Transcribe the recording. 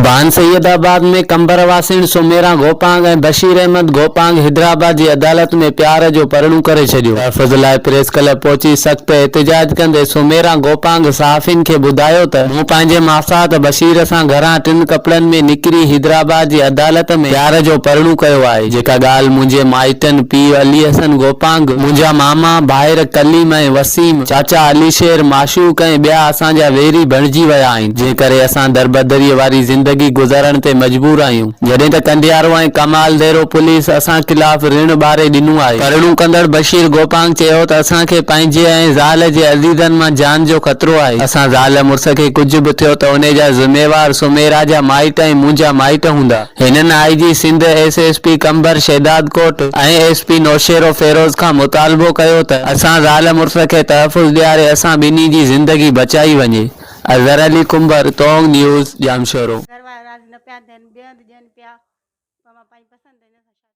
ڀان سيد آباد ۾ قمبر واسين سميرا گوپانگ ۽ بشير احمد گوپانگ حيدرآباد جي عدالت ۾ پيار جو پرڻو ڪري ڇڏيو. تحفظ لاء پريس ڪلب پهچي سخت احتجاج ڪندي سميرا گوپانگ صحافين کي ٻڌايو ته مون پنهنجي ماسات بشير سان گهران ٽن ڪپڙن ۾ نڪري حيدرآباد جي عدالت ۾ پيار جو پرڻو ڪيو آهي جيڪا ڳالهه منهنجي مائٽن پيء علي حسن گوپانگ، منهنجا ماما، ڀائر ڪليم ۽ وسيم، چاچا علي شير، معشوق ۽ ٻيا اسان جا ويري بڻجي ويا آهن. جنهن ڪري اسان دربدريء واري زندگي گذارڻ تي مجبور آهيون. جڏهن ته ڪنڊيارو ۽ ڪمال ديرو پوليس اسان خلاف رڻ ٻاري ڏنو آهي. پرڻو ڪندڙ بشير گوپانگ چيو ته اسان کي پنهنجي ۽ زال جي عزيزن مان جان جو خطرو آهي. اسان زال مڙس کي ڪجهه به ٿيو ته انهي جا ذميوار سميرا جا مائٽ ۽ منهنجا مائٽ هوندا. هنن I G Sindh, S S P Qambar Shahdadkot ۽ S P Naushahro Feroze کان مطالبو ڪيو ته اسان زال مڙس کي تحفظ ڏياري اسان ٻنهي جي زندگي بچائي وڃي. اظهر علي ڪنڀر، تونگ نيوز، ڄامشورو. گهر وارا راضي نه پيا ٿين، ٻئي هنڌ ڏين پيا، پر مان پنهنجي پسند تي هن سان شادي.